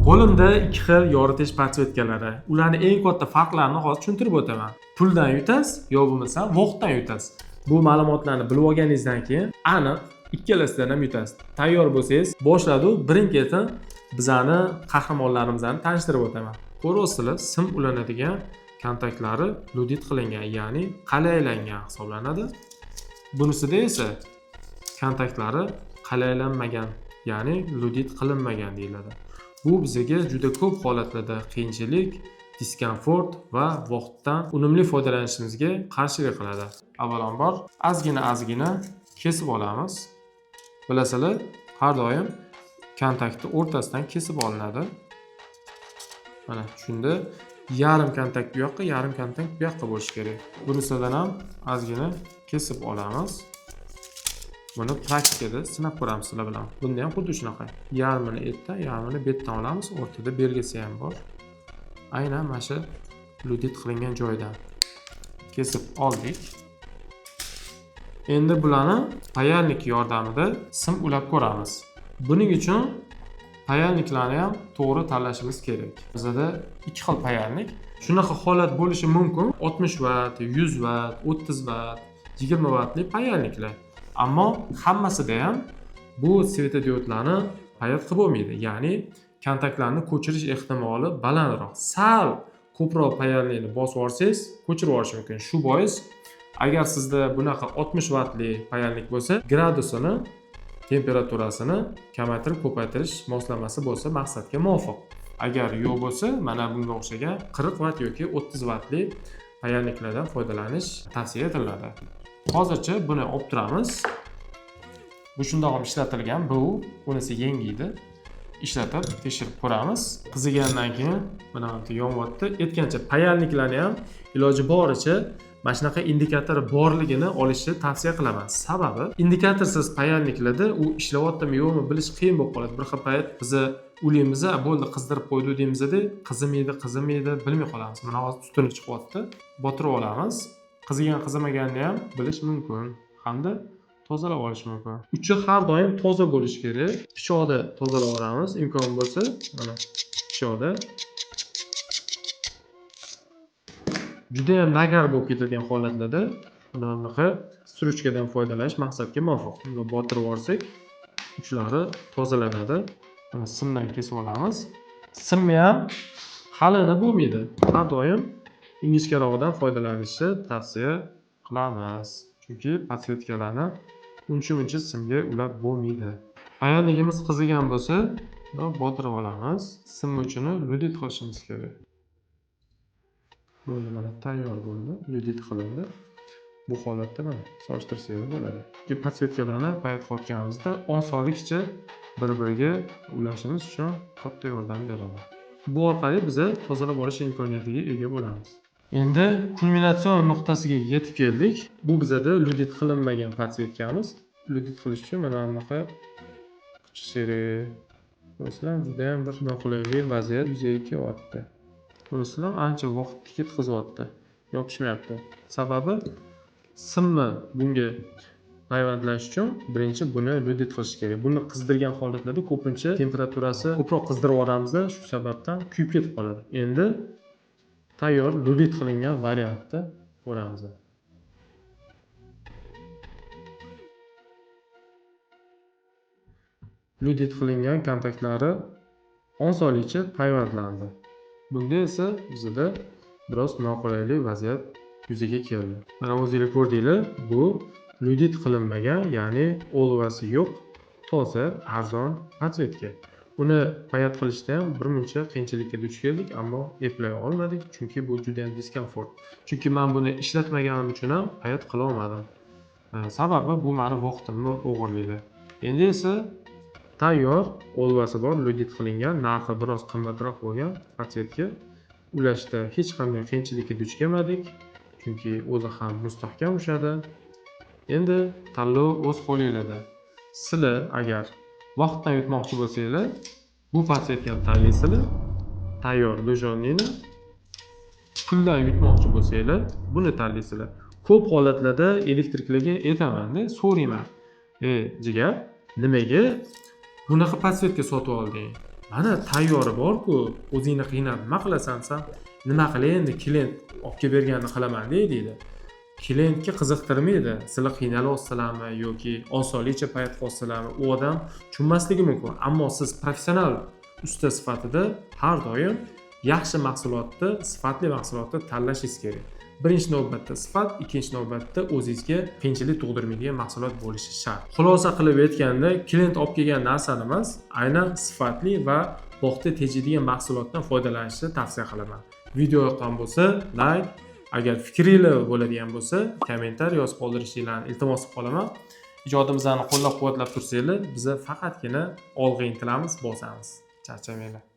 Bo'limda ikki xil yoritish подсветка lari. Ularni eng katta farqlarini hozir tushuntirib o'taman. Puldan yutasiz yo bo'lmasa vaqtdan yutasiz. Bu ma'lumotlarni bilib olganingizdan keyin aniq ikkalasidan ham yutasiz. Tayyor bo'lsangiz, boshladi. Birin-ketin bizani qahramonlarimizni tanishtirib o'taman. Ko'ryapsizlar, sim ulanadigan kontaktlari ludit qilingan, ya'ni qalaylangan hisoblanadi. Bunisida esa kontaktlari qalaylanmagan, ya'ni ludit qilinmagan deyiladi. Bu bizga juda ko'p holatlarda qiyinchilik, diskomfort va vaqtdan unumli foydalanishimizga qarshilik qiladi. Avvalambor ozgina kesib olamiz. Bilasizlar, har doim kontaktni o'rtasidan kesib olinadi. Mana shunda yarim kontakt bu yoqqa, yarim kontakt bu yoqqa bo'lishi kerak. Bunisidan ham ozgina kesib olamiz. Buni praktikada sinab ko'ramiz sizlar bilan. Bunda ham xuddi shunaqa. Yarmini etdan, yarmini betdan olamiz. O'rtada belgisi ham bor. Aynan mana shu ludit qilingan joydan kesib oldik. Endi bularni payalnik yordamida sim ulab ko'ramiz. Buning uchun payalniklarni ham to'g'ri tanlashimiz kerak. Bizada ikki xil payalnik. Shunaqa holat bo'lishi mumkin. 60 vatt, 100 vatt, 30 vatt, 20 vattli payalniklar. Ammo hammasida ham bu svetodiodlarni payat qilib bo'lmaydi. Ya'ni kontaktlarni ko'chirish ehtimoli balandroq. Sal ko'proq payalnikni bosib yuborsangiz, ko'chirib yuborishi mumkin. Shu bois agar sizda bunaqa 60 vattli payalnik bo'lsa, gradusini, temperaturasini kamaytirib ko'paytirish moslamasi bo'lsa maqsadga muvofiq. Agar yo'q bo'lsa, mana bunga o'xshagan 40 vatt yoki 30 vattli payalniklardan foydalanish tavsiya etiladi. Hozircha buni olib turamiz. Bu shundoq ham ishlatilgan, bu unisi yengiydi. Ishlatib tekshirib ko'ramiz. Qizigandan keyin mana bu yonyapti. Aytgancha payalniklarni ham iloji boricha mana shunaqa indikator borligini olishni tavsiya qilaman. Sababi indikatorsiz payalniklarda u ishlayaptimi yo'qmi bilish qiyin bo'lib qoladi. Bir xil payt biza ulaymiz, bo'ldi qizdirib qo'ydi deymizda, qizimaydi, bilmay qolamiz. Mana hozir tutuni chiqyapti. Botirib olamiz. Qizigan qizimaganini ham bilish mumkin hamda tozalab olish mumkin. Uchi har doim toza bo'lishi kerak. Pichoqda tozalab olamiz, imkon bo'lsa, mana pichoqda. Juda ham nagar bo'lib ketadigan holatlarda mana bunaqa struchkadan foydalanish maqsadga muvofiq. Buni botirib yuborsak, uchlari tozalanadi. Mana simdan kesib olamiz. Simni ham qalini bo'lmaydi. Har doim ingichkarog'idan foydalanishni tavsiya qilamiz. Chunki подсветка larni uncha-muncha simga ulab bo'lmaydi. Payalnikimiz qizigan bo'lsa, botirib olamiz. Sim uchini ludit qilishimiz kerak. Bo'ldi, mana tayyor bo'ldi, ludit qilindi. Bu holatda mana solishtirsak bo'ladi. Chunki подсветка larni payat qilayotganimizda osonlikcha bir-biriga ulashimiz uchun katta yordam beradi. Bu orqali biza tozalab olish imkoniyatiga ega bo'lamiz. Endi kulminatsion nuqtasiga yetib keldik. Bu bizada ludit qilinmagan подсветка miz. Ludit qilish uchun mana bunaqa kerak. Ko'rasizlar, juda ham bir noqulaylik vaziyat yuzaga kelyapti. Ko'rasizlar, ancha vaqt ketkazyapti, yopishmayapti. Sababi simni bunga payvandlash uchun birinchi buni ludit qilish kerak. Buni qizdirgan holatlarda ko'pincha temperaturasi ko'proq qizdirib yuboramizda, shu sababdan kuyib ketib qoladi. Endi tayyor ludit qilingan variantni ko'ramiz. Ludit qilingan kontaktlari osonlikcha payvandlandi. Bunda esa bizda biroz noqulaylik vaziyat yuzaga keldi. Mana o'zinglar ko'rdinglar, bu ludit qilinmagan, ya'ni olvasi yo'q, toza, arzon подсветка. Uni payat qilishda ham birmuncha qiyinchilikka duch keldik, ammo eplay olmadik, chunki bu juda ham diskomfort. Chunki men buni ishlatmaganim uchun ham payat qila olmadim. Sababi bu meni vaqtimni o'g'irlaydi. Endi esa tayyor, olvasi bor, ludit qilingan, narxi biroz qimmatroq bo'lgan подсветка ulashda hech qanday qiyinchilikka duch kelmadik, chunki o'zi ham mustahkam ushadi. Endi tanlov o'z qo'lingizda. Sizlar agar vaqtdan yutmoqchi bo'lsanglar, bu подсветка ni tanlaysizlar, tayyor lujonnini. Puldan yutmoqchi bo'lsanglar, buni tanlaysizlar. Ko'p holatlarda elektriklarga aytaman-da, so'rayman. Jigar, nimaga bunaqa подсветка sotib olding? Mana tayyori borku, o'zingni qiynab nima qilasan desam, nima qilay endi, klient olib kelib berganini qilaman, deydi. Klientga qiziqtirmaydi, sizlar qiynalyapsizlarmi yoki osonlikcha payt qilyapsizlarmi, u odam tushunmasligi mumkin. Ammo siz professional usta sifatida har doim yaxshi mahsulotni, sifatli mahsulotni tanlashingiz kerak. Birinchi navbatda sifat, ikkinchi navbatda o'zingizga qiyinchilik tug'dirmaydigan mahsulot bo'lishi shart. Xulosa qilib aytganda, klient olib kelgan narsani emas, aynan sifatli va vaqtni tejaydigan mahsulotdan foydalanishni tavsiya qilaman. Video yoqqan bo'lsa, layk, agar fikringlar bo'ladigan bo'lsa, kommentariy yozib qoldirishinglarni iltimos qilib qolaman. Ijodimizni qo'llab quvvatlab tursanglar, biza faqatgina olg'a intilamiz, bosamiz. Charchamanglar.